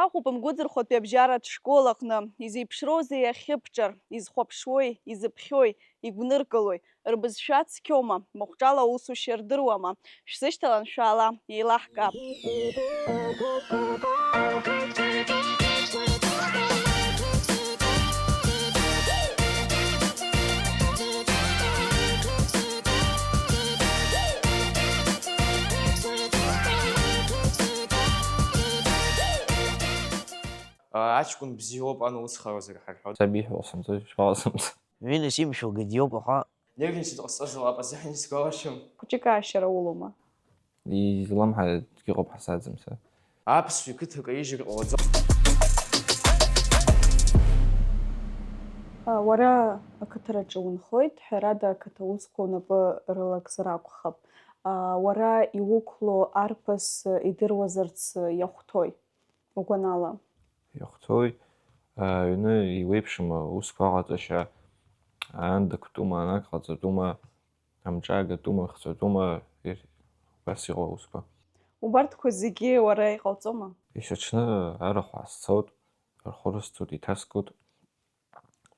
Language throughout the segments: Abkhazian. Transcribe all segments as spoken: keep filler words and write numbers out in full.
Ахәыԥ мгәыӡырхәатәи абжьаратә школ аҟны изеиԥшроузеи иахьыбҿар, изхәаԥшуеи, изыԥхьои, игәныргалои, рбызшәа цқьоума, махәҿала аусушьа рдыруама? Шәсышьҭалан шәаала, еилаҳкаап. Аҷкәын бзиоуп, ан улыцхраауазар ҳарҳәоит. Саб ииҳәо ҟасымҵои, шԥаҟасымҵо? Ҩынҩажәа симшәылгеит иоуп, аха. Нервничать ҟасҵозар лаап азыҳәан исгәалашәом. Хәыҷык аашьара улоума? Излам ҳәа акгьы ыҟоуп ҳасаӡам са. Аԥсшәа иқыҭа каижьыр ҟалаӡом. А, уара ақыҭараҿы унхоит, ҳәарада, ақыҭа усқәа унапы рылакзар акәхап. А, уара иуқәлоу арԥыс идыруазарц иахәҭои? Угәанала. Иахәҭоуи, аҩны иуеиԥшым аусқәа аҟаҵашьа, аан дактәума, анак ҟаҵатәума, амҿы агатәума, хҵәатәума, ир-, убас иҟоу аусқәа. Убарҭқәа зегьы уара иҟауҵома? Есыҽны арахә аасцоит, рхәы рысҭоит, иҭаскуеит.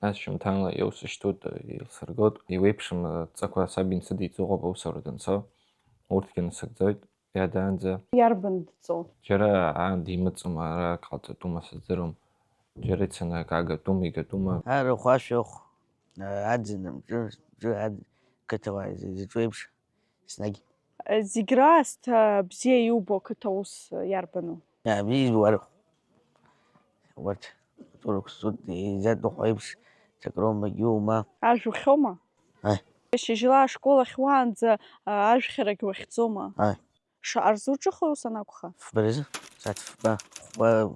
Нас шьымҭанла иаусышьҭуеит, еилсыргоит. Иуеиԥшым адҵақәа саб инсыдиҵо ыҟоуп аусура данцо. Урҭгьы насыгӡоит, иадаанӡа. Иарбан дҵоу? Џьара аан димыҵуама, ара ак ҟалҵатәума сыздыруам. Џьара ицаны ак агатәума, игатәума. Арахә ашәахә, аӡын амҿы, амҿы ад-, қыҭауаа изаҿу еиԥш. Еснагь. Зегь раасҭа бзиа иубо ақыҭа ус иарбану? Иа, бзиа избо арахә. Урҭ турықәсут, изаҭаху еиԥш, ҽак роума, егьиума. Ажә ухьоума? Аи. Шьыжьла ашкол ахь уаанӡа, а, ажәхьарагь уахьӡома? Аи. Шаҟа рзы уҿыхои ус анакәха? Фба рзы, сааҭ фба, хәба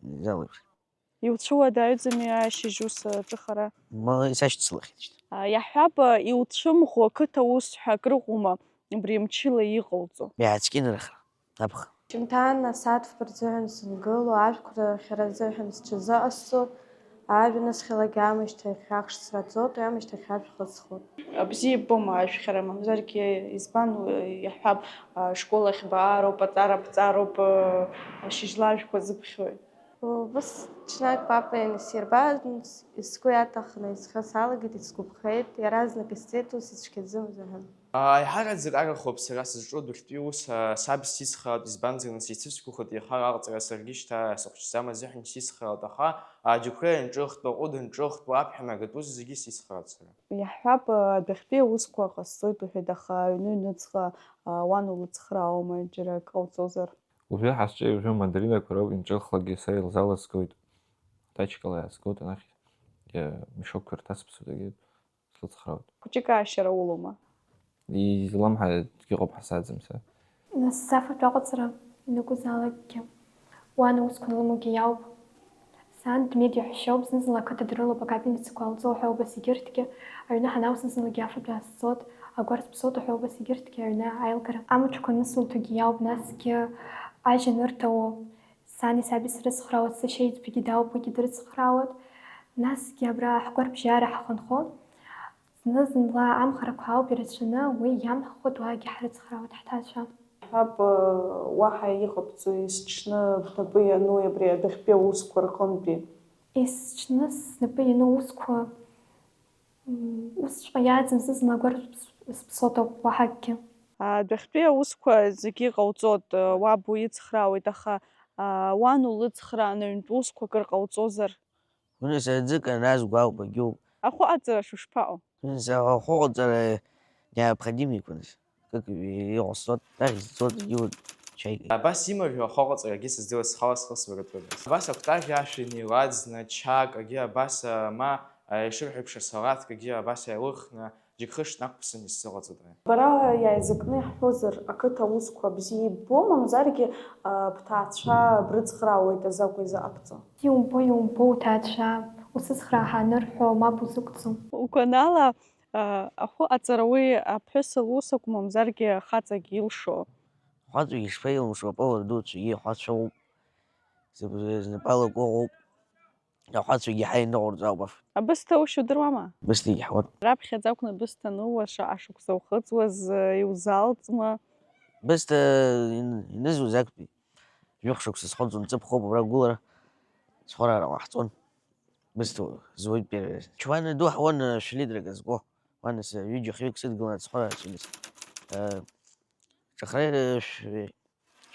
изалеиԥш. Иуцәуадаҩӡами ашьыжь ус аҿыхара? Ма исашьцылахьеит шьҭа. А, иаҳҳәап, а, иуцәымӷу ақыҭа ус ҳәа акрыҟоума, убри мчыла иҟауҵо? Иааҵкьынрахар, аԥхын. Шьымҭан асааҭ фба рзыҳәан сынгыло, ажәқәа рыхьара азыҳәан сҽазыҟасҵо, ажәҩан ысхьалагьы аамышьҭахь ахш сраӡоит, уи аамышьҭахь ашә хысхуеит. Абзиа иббома ажәхьара, мамзаргьы избан, уи, иаҳҳәап, а, школ ахь баароуп, аҵара бҵароуп, а, шьыжьла ажәқәа зыбхьои? Убыс ҽнак папа ианысирба, сгәы иаҭахны исҳәо салагеит, исгәаԥхеит, иаразнак исҵеит, ус ицәгьаӡом азыҳәан. Аиҳараӡак арахә ауп сара сызҿу адәахьтәи аус, а, саб сицхраауеит, избанзар, нас ицәыцәгьахоит иаха раҟаҵара, саргьы шьҭа сыхәҷӡам азыҳәан сицхраауеит, аха аџьықәреи анҿыхтәу, аҟәыд анҿыхтәу, аԥхьа анагаӡатәу зегьы сицхраауеит сара. Иаҳҳәап, адәахьтәи аусқәа ҟасҵоит уҳәеит, аха аҩны аҩныҵҟа, а, уан улыцхраауама, џьара акы ҟауҵозар? Уажәы ҳасҿеи, уажәы амандаринақәа роуп, инҿыхлагьы са илзалызгоит, тачкала иаазгоит, анахь, иа-, мешокқәа ирҭасԥсоит, егьи слыцхраауеит. Хәыҷык аашьара улоума? Излам ҳәа акгьы ыҟоуп ҳасаӡам са. Нас сафатә аҟаҵара ианакәызаалакгьы, уан аусқәа анлымоугьы иауп. Сан Дмитри ҳәа шьоуп, зны-зынла ақыҭа дрылоуп, акапельницақәа алҵо ҳәа убас егьырҭгьы, аҩны ҳанаус зны-зынлагьы афатә аасцоит, агәарц ԥсоит ҳәа убас егьырҭгьы аҩны аилгара. Амаҭәақәа анысылҭогьы иауп, насгьы ажь анырҭауа, сани саби срыцхраауеит, сашьа иӡбагьы дауп, уигьы дрыцхраауеит. Насгьы абра ҳгәарабжьара ҳахынҳәуа, зны-зынла амхрақәа ауп ирацәаны, уи иамҳхәоит, уаагьы ҳрыцхраауеит ҳҭаацәа. Ҳәап, уаҳа иҟабҵо есҽны бнапы иану абри адәахьтәи аусқәа рҟынтәи? Есҽны снапы иану аусқәа, м, усҵәҟьа иааӡам, зны-зынла агәарԥ сԥсоит ауп, уаҳа акгьы. Адәахьтәи аусқәа зегьы ҟауҵоит, уаб уицхраауеит, аха, а, уан улыцхраан, аҩнтә усқәа акыр ҟауҵозар? Уи нас аӡык аназго ауп, агьоуп. Ахәы аҵара шушԥаҟоу? Уи нас ахәы аҵара необходимикәа нас. Акык иҟасҵоит, ҭахь зцоит, иуеит чаик. Абас имажәо ахәы аҵарагьы сыздыруаз, схала схы сварытәуеит. Абас акәтаӷь ашә инеилаӡны, чак, агьы абас, а, ма, а, ишырҳәо еиԥш, асалаҭкагьы абас иалыхны, џьыкхышт нақәԥсын исзыҟаҵоит уи. Бара иааизакны иаҳҳәозар, ақыҭа аусқәа бзиа иббо, мамзаргьы, а, бҭаацәа брыцхраауеит азакәи заҟа бҵо? Иумбо, иумбо уҭаацәа, усыцхраа ҳанырҳәо, мап узықәҵом. Угәанала, а, ахәы аҵара уи аԥҳәыс лус акәым, мамзаргьы ахаҵагь илшо. Ахаҵагь ишԥаилымшо, апола дуцәагьы ахәацәа ыҟоуп, зыб-, знапала акы ыҟоуп. Ахәацәагьы ҳаиныҟәырҵо ауп. Абысҭа ушьа удыруама? Бысҭагьы ҳуан. Раԥхьаӡа акәны бысҭа анууа, шаҟа шықәса ухыҵуаз, э, иузалҵма? Бысҭа ин-, инызуз актәи. Жәохә шықәса схыҵуан, ҵыԥхоуп абра агәылара. Цхәараара ҟаҳҵон. Бысҭа зуеит первый раз. Чуана ду ҳуан, э, шәлитрак азку. Уан нас, э, ҩыџьа хҩык сыдгылан ацхәараара цәгьыс. Э, ҿахра, э, шә-,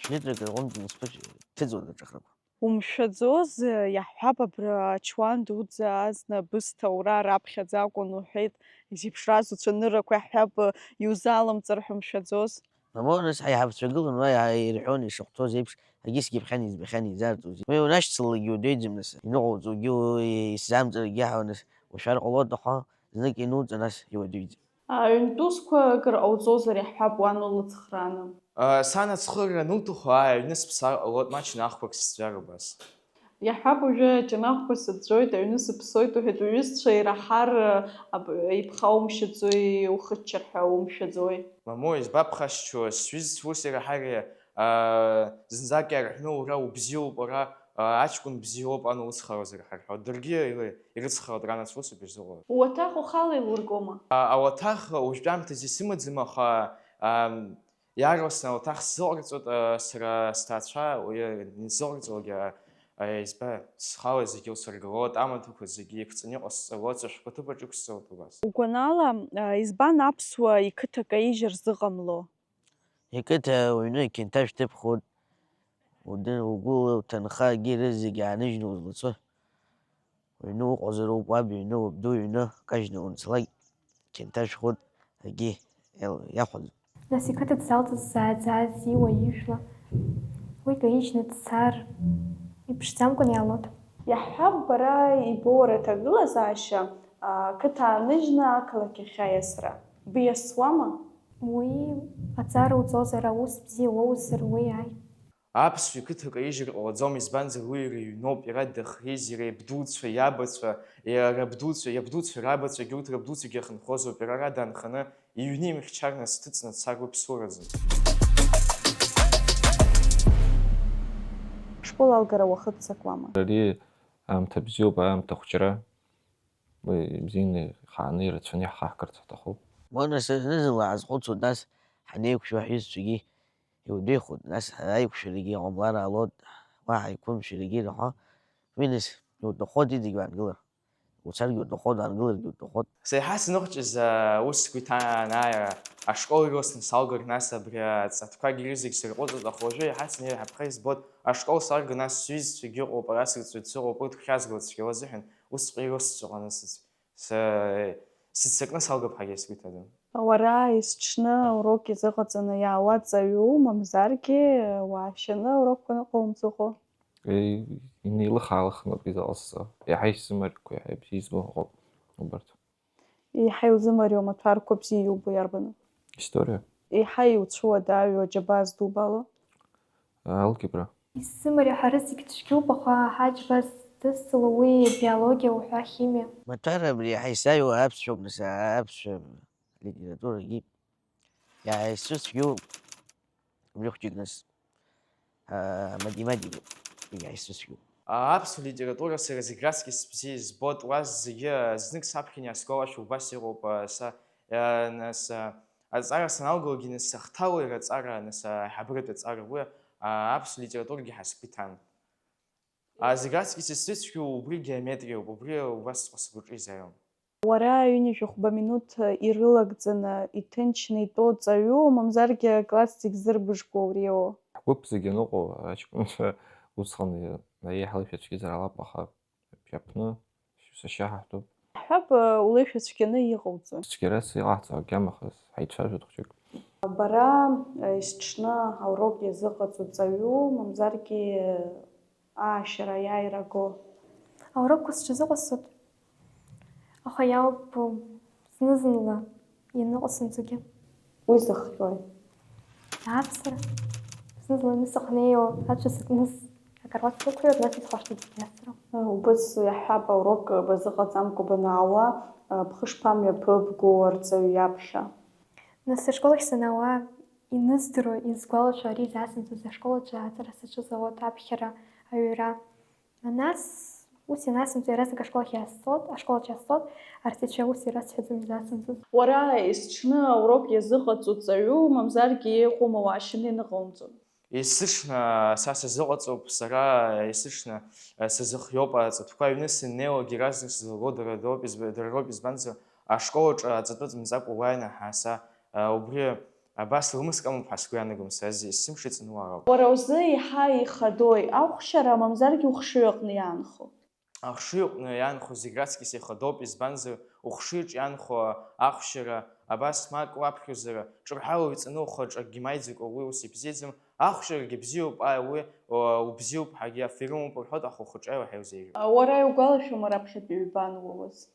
шәлитрак рҟынтә насԥыҭ ҭыҵуан аҿахрақәа. Умшәаӡоз, э, иаҳҳәап, абра ачуан дуӡӡа азна бысҭа аура раԥхьаӡа акәын уҳәеит, изеиԥшраз уцәаныррақәа иаҳҳәап, э, иузалымҵыр ҳәа умшәаӡоз. Мамоу, нас ҳаиҳабацәа гылан уа иаа-, ирҳәон ишахәҭоз еиԥш, агьысгьы иԥхьан, избахьан, иӡаартәузеи. Уи унашьцылалакгьы уадаҩӡам, нас. Иныҟауҵогьы уи исзамҵаргьы аҳәа, нас, ушәар ҟалоит, аха знык инуҵа, нас, иуадаҩӡам. Аҩнтәы усқәа акыр ҟауҵозар иаҳҳәап, уан улыцхрааны. Сан ацхырра анылҭаху, ааи, аҩны сыԥсар ҟалоит, маҷны ахқәак сыӡәӡәар убас. Иаҳҳәап, уажәы аҷанахәқәа сыӡәӡәоит, аҩны сыԥсоит, уҳәеит, уҩызцәа ираҳар, аб-, иԥхаумшьаӡои, ухыччар ҳәа умшәаӡои? Мамоу, избап ԥхашьчо, сҩызцәа ус ираҳари, аа, зынӡак иарҳәны, уара убзиоуп, уара, аа, аҷкәын бзиоуп, ан улыцхраауазар ҳәа рҳәо. Даргьы ила-, ирыцхраауеит, ранац усоуп ишзыҟоу. Уаҭах ухала илургома? А, ауаҭах уажәтәамҭазы исымаӡам, аха, ам, Иаарласны ауаҭах сзыҟарҵоит, а, сара сҭаацәа, уи, а, инсзыҟарҵалакгьы, а, а, избан, схала зегьы лсыргало, амаҭәақәа зегьы иқәҵаны иҟасҵало, ҵәышәқәа ҭыԥаҿ иқәсҵалоит убас. Угәанала, а, избан аԥсуа иқыҭа каижьыр зыҟамло? Иқыҭа уҩны ақьынҭа шәҭыԥхоит, удын-, угәыла уҭынхагьы рызегь ааныжьны узлацо. Уҩны уҟазароуп, уаб иҩны, уабду иҩны кажьны унцалак, қьынҭа шәхәыҭ акгьы иал-, иахәаӡом. Нас иқыҭа дзалҵыз зааӡаз иуа ижәла, уи каижьны дцар, иԥшӡамкәан иаалоит. Иаҳҳәап, бара ибо уара аҭагылазаашьа, ақыҭа ааныжьны ақалақь ахь аиасра. Биасуама? Уи аҵара уҵозар, аус бзиа уоузар, уи ааи. Аԥсуа иқыҭа каижьыр ҟалаӡом, избанзар, уи иара иҩноуп, иара дахьиз, иара иабдуцәа, иабацәа, иара абдуцәа, иабдуцәа рабацәагьы, урҭ рабдуцәагьы иахынҳәуазоуп, иара ара даанханы иҩны имхьчар, нас дҭыҵны дцар уи ԥсуараӡам. Ашкол алгара уахыццакуама? Ари аамҭа бзиоуп, аамҭа хәҷра. Уи бзианы ихааны, ирацәаны иаҳхаҳгарц ҳҭахуп. Уа, нас, зны-зынла аазхәыцуеит, нас, ҳанеиқәшәо ҳҩызцәагьы иудәеихоит, нас, аиқәшәарагьы иҟамлар ҟалоит, уаҳа аиқәымшәарагьы ирҳәо, уи, нас, иуҭаххоит идагь уаангылар, уцаргьы уҭаххоит, уаангыларгьы уҭаххоит. Сеиҳа саныхәҷыз, а, ус сгәы иҭан, ааи, ашкол ирылсны салгар, нас, абри аҵатәқәагьы рызегь сырҟәыҵуеит, аха уажәы еиҳа снеир ҳаԥхеи збоит, ашкол салгар, нас, сҩызцәагьы ыҟоуп, ара сырҵаҩцәа ыҟоуп, урҭ хьазгалоит цәгьала азыҳәан, ус ҵәҟьа ирылсҵәҟьаны сыц-, С-, сыццакны салгап ҳәагьы сгәы иҭаӡом. Уара есҽны аурок иазыҟаҵаны иаауа ҵаҩу, мамзаргьы уаашьаны аурокқәа ныҟаумҵо ыҟоу? Е, инеилых-аалыхны ауп изыҟасҵо. Иаҳа исзымариақәо, иаҳа ибзиа избо ыҟоуп убарҭ. Еиҳа иузымариоу амаҭәарқәа бзиа иубо иарбану? История. Еиҳа иуцәуадаҩу аџьабаа здубало? Алгебра. Исзымарио ҳәа рызегь цәгьоуп, аха ҳаџьабаа здысҵало уи биологиа уҳәа химиа. Маҭәар абри иаҳа исаҩуа аԥсшәоуп, нас, аԥсшәа литературагьы иаҳа исзыцәгьоуп, убри хәҷык, нас, а, аматематика иаҳа исзыцәгьоуп. А, аԥсуа литература сара зегь раҵкыс бзиа избоит, уа зегьы, а, знык саԥхьан иаасгәалашәо убас иҟоуп, а, са, а, нас, а, Аҵара саналгалакгьы, нас, сахҭала иара аҵара, нас, аиҳабыратә аҵара, уи, а, аԥсуа литературагьы ҳа сгәы иҭан. А, зегь раҵкыс исзыцәгьоу убри геометриоуп, убри убасҵәҟьа сгәаҿы изаҩуан. Уара ҩынҩажәи хәба минуҭ ирылагӡаны, иҭынчны итәоу ҵаҩу, мамзаргьы акласс зегь зырбыжкуа уриоу? Ҳгәыԥ зегь аныҟоу, аҷкәынцәа усҟан еиҳа лышәа цәгьазар алап, аха Аԥшьаԥны сашьа ҳаҳҭоуп. Ҳҳәап, улеишәа цәгьаны иҟауҵои? Цәгьарас иҟаҳҵо агьама, аха ҳаицәажәоит хәҷык. Бара, есҽны аурок иазыҟаҵо ҵаҩу, мамзаргьы аашьара аиааира аго? Аурокқәа сҽазыҟасҵоит, аха иаауп зны-зынла ианыҟасымҵогьы. Уи зыхҟьои? Аԥсара. Зны-зынла аҩны сахьнеиуа, ацәа сакны с-, акаруаҭ сықәиоит, нас исхәашҭуеит зегь асра. Убыс иаҳҳәап, аурок базыҟаҵамкәа банаауа, бхы шԥамҩаԥыбго арҵаҩы иаԥхьа? Нас ашкол ахь санаауа, иныздыруа, исгәалашәо ари изасымҵоз ашкол аҿы аҵара саҿыз ауат аԥхьара, аҩра. Нас, ус ианасымҵо, иаразнак ашкол ахь иаасцот, ашкол аҿы иаасцот, арҵаҩцәа ус ирасҳәаӡом, изасымҵоз. Уара есҽны аурок иазыҟаҵо ҵаҩу, мамзаргьы иҟоума уаашьаны ианыҟауҵо? Есышьна са сазыҟаҵоуп, сара есышьна сазыхиоуп, аҵатәқәа аҩны саннеилак иаразнак сызлаго дара роуп, изб-, дара роуп, избанзар, ашкол аҿы аҵатәы мҵакәа уааины ҳаса, убри абас лымск амоуп ҳәа сгәы иаанагом, са зи-, сымш иҵаны уаауп. Уара узы еиҳа еихадои, ахәшьара, мамзаргьы ухшыҩ аҟны иаанхо? Ахшыҩ аҟны иаанхо зегь раҵкыс ихадоуп, избанзар, ухшыҩ аҿы иаанхо ахәшьара, абас ма акы уаԥхьозар, ҿырҳәала уҩҵаны ухаҿы акгьы маиӡакәа, уи ус ибзиаӡам. Ахәшьарагьы бзиоуп, ааи, уи, о, убзиоуп, ҳагьы аферым уп рҳәоит, аха ухаҿы еилаҳәа иузеиӷьу. Уара иугәалашәома раԥхьатәи ҩба анлоуз?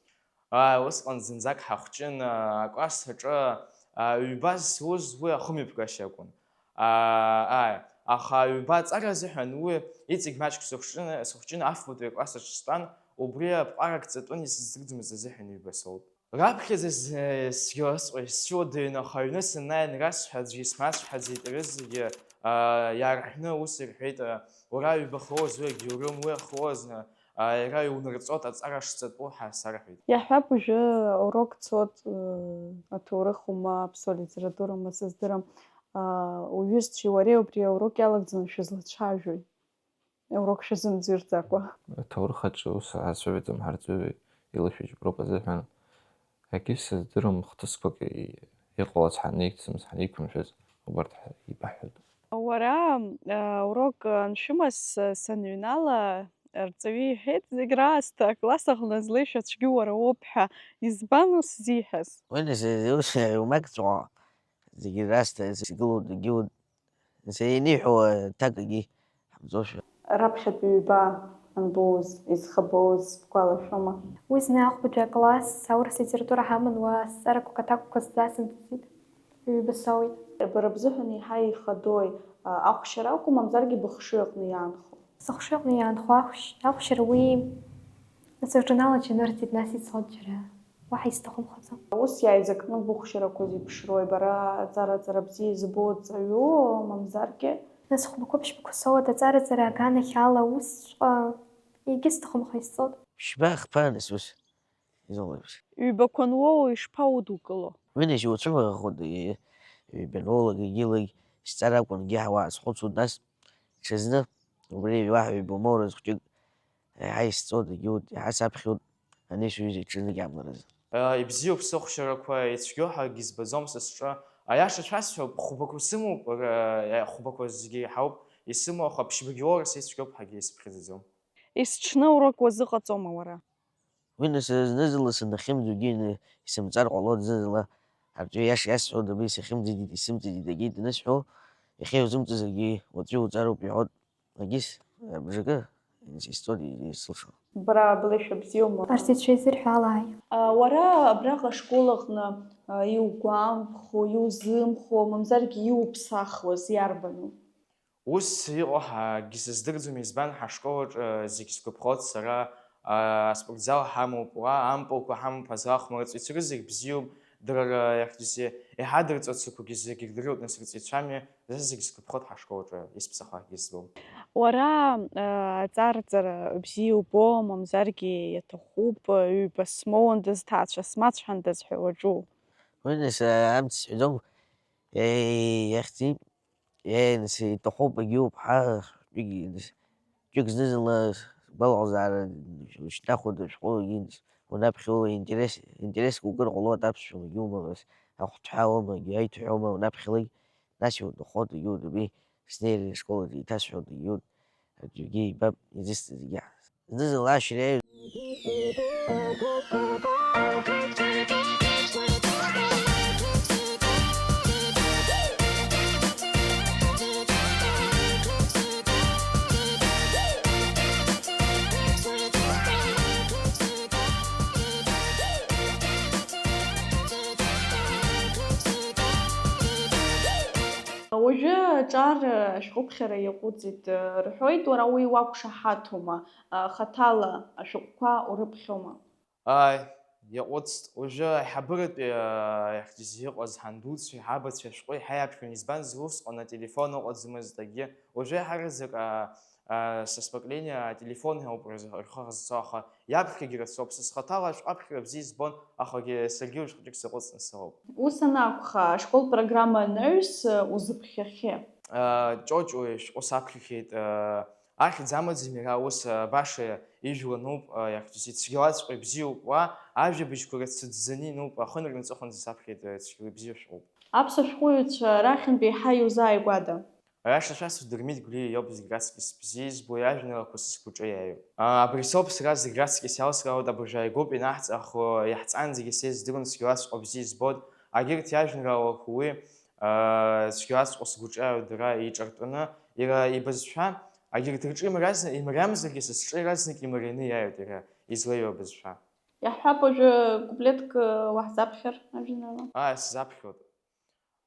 Ааи, усҟан зынӡак ҳахәҷын, а, акласс аҿы, а, ҩба зуз уи ахымҩаԥгашьа акәын. Аа, ааи, аха аҩба аҵара азыҳәан уи иҵегь маҷк сыхәҷны, сыхәҷны афбатәи акласс аҿы стәан, убри аԥҟарак ҵатәын, исыздырӡомызт азыҳәан ҩба соуп. Раԥхьаӡа з-, сгьы асҟәа исцәыуадаҩын, аха аҩны санааин расҳәа аӡәгьы исмацәҳаӡеит, рызегьы, аа, иаарҳәны ус ирҳәеит, уара ҩба хауаз уи агьиурым, уи ахауаз, аа, иара иунарҵоит аҵара шҵатәу ҳәа сарҳәеит. Иаҳҳәап, уажәы урок цот, ыы, аҭоурыхума, аԥсуа литературама, сыздырам, аа, уҩызцәеи уареи убри аурок иалагӡаны шәызлацәажәои? Аурок шәазымӡырӡакәа. Аҭоурых аҿы ус ҳацәажәаӡом, ҳарҵаҩы илышәиҿ роуп азыҳәан. Акгьы сыздырам, хҭысқәак и-, иҟалаз ҳанеигӡамыз, ҳанеиқәымшәаз, убарҭ ҳа-, ибаҳҳәоит. Уара, аа, урок аншәымаз саныҩнала, арҵаҩы иҳәеит, зегь раасҭа акласс аҟны злеишәа аӡәгьы уара уоуп ҳәа. Избан ус зиҳәаз? Уи нас, ус иумакҵәҟьо, зегь раасҭа сгылоу дагьыуеит. Нас ианиҳәо аҭакгьы ҳамҵошәа. Раԥхьатәи ҩба анбоуз, изхабоз бгәалашәома? Уи зны ахәбатәи акласс аурыс литература ҳаман, уа сҵарақәак аҭакқәа сзасымҵаӡеит. Ҩба соуит. Бара бзыҳәан еиҳа ихадои, а, ахәшьара акәу, мамзаргьы быхшыҩ аҟны иаанхо? Сыхшыҩ аҟны иаанхо ахәшь-, ахәшьара уи сырҿанала џьанырӡит, нас ицоит џьара. Уаҳа исҭахымхаӡом. Ус иааизакны быхәшьарақәа зеиԥшрои, бара аҵара-ҵара бзиа избо ҵаҩу, мамзаргьы? Нас хәбақәа ԥшьбақәа соуеит, аҵара-ҵара аганахь ала усҵәҟьа егьысҭахым ҳәа исҵоит. Ԥшьба хԥа, нас ус изолаҩс. Ҩбақәа ануоу ишԥаудукыло? Ҩынҩажәа уцәымӷахоит, ҩбануоулак егьилак сҵара акәынгьы ҳауаа схәыцуан, нас ҽазны убри уаҳа ҩба умоурыз хәҷык еиҳа исҵоит, егьиут, еиҳа саԥхьоит, ани сҩыза иҽазнык иамларыз. Ибзиоуп сыхәшьарақәа, ицәгьоу ҳәагьы збаӡом са сҿы. Аиаша шәасҳәап, хәбақәа сымоуп, р-, хәбақәа зегьы еиҳауп исымоу, аха ԥшьбагьы уоур, са ицәгьоуп ҳәагьы исыԥхьаӡаӡом. Есҽны урок уазыҟаҵома уара? Уи нас зны-зынла санахьымӡогьы исымҵар ҟалоит, зны-зынла арҵаҩы иаша иасҳәоит, абри сахьымӡеит, исымҵеит, дагьеит анысҳәо, иахьа иузымҵазаргьы уаҵәы иуҵароуп иҳәоит. Егьыс, абжакы исҵоит исылшо. Бара блеишәа бзиоума? Арҵаҩцәа изырҳәо ала ааи. А, уара абраҟа ашкол аҟны, а, иугәамԥхо, иузымхо, мамзаргьы иуԥсахуаз иарбану? Ус иҟоу ҳагьсыздырӡом, избан, ҳашкол аҿы зегь сгәаԥхоит сара, а, аспортзал ҳамоуп, уа ампылқәа ҳамоуп, азал хәмарыҵәыцә рызегь бзиоуп, дара р-, иахьӡузеи, еиҳа дырҵоит сықәгьы зегь ирдыруеит, нас рҵаҩцәами, зегь сгәаԥхоит ҳашкол аҿы, исԥсахуагьы збом. Уара, а, аҵарҵара бзиа убо, мамзаргьы иаҭахуп, ҩба смоуандаз, ҭаацәа смацәҳандаз ҳәа уаҿу? Уи нас, а, амц сҳәаӡом, е-, иахьӡи-, е-, нас иҭахуп, егьиуп, ҳа, ҩык, нас, ҩык зны-зынла сгәалаҟазаара шьҭнахуеит ашәҟәы, егьи, нас, унаԥхьо интерес, интереск укыр ҟалоит аԥсшәала, егьиума, нас, ахәҭҳәаауама, егьи аиҭҳәоума, унаԥхьалак, нас иуҭахоит, егьиуҭаби, снеир ашкол аҿы иҭасҳәоит, егьиут, аӡәгьы ибап, изысҭаз зегьы. Зны-зынла ашьра иаҩ- Уажәы Ҿар ашәҟәыԥхьара иаҟәыҵит, рҳәоит, уара уи уақәшаҳаҭума, хаҭала ашәҟәқәа урыԥхьома? Ааи, иаҟәыҵт. Уажәы аиҳабыратәи, аа, иахьӡыз иҟаз ҳандуцәеи ҳабацәеи ашәҟәы еиҳа иаԥхьон, избанзар, усҟан ателефон ыҟаӡамызт, акгьы. Уажәы еиҳараӡак, аа, аа, сыспокоение ателефон ауп рзы-, рхы зцо, аха иаԥхьагьы рацәоуп. Са схаҭала ашәҟәы аԥхьара бзиа избон, ахагьы саргьы уажә хәыҷык саҟәыҵны сыҟоуп. Ус анакәха, ашкол программа анаҩс, узыԥхьахьеи? Ҷоҷуа ишәҟәы саԥхьахьеит, ахьӡ амаӡам иара, ус, баша ижәлануп, иахьӡугьы цәгьалаҵәҟьа ибзиоуп уа, ажәабжьқәа рацәаӡаны инуп, ахынрнацәыхынӡа саԥхьеит, цәгьала ибзиоу шәҟәуп. Аԥсуа шәҟәыҩҩцәа рахьынтә еиҳа иузааигәада? Аиаша шәасҳәап, Дырмит Гәлиа иоуп зегь раҵкыс бзиа избо, иажәеинраалақәа са сгәаҿы иааиуеит. Абри соуп сара зегь раҵкыс иалсраауеит, абыржәы ааигәоуп ианаҳҵахо, иаҳҵаанӡагьы сеиздыруан, цәгьалаҵәҟьа бзиа избоит, агьырҭ иажәеинраалақәа уи, цәгьалаҵәҟьа сгәаҿы иааиуеит дара еиҿартәаны, иара ибызшәа, агьырҭ рҿы имариазны, имариамзаргьы са сҿы иаразнак имарианы иааиуеит иара излеиуа абызшәа. Иаҳҳәап, уажәы куплетк уаҳзаԥхьар ажәеинраала? Ааи, сзаԥхьоит.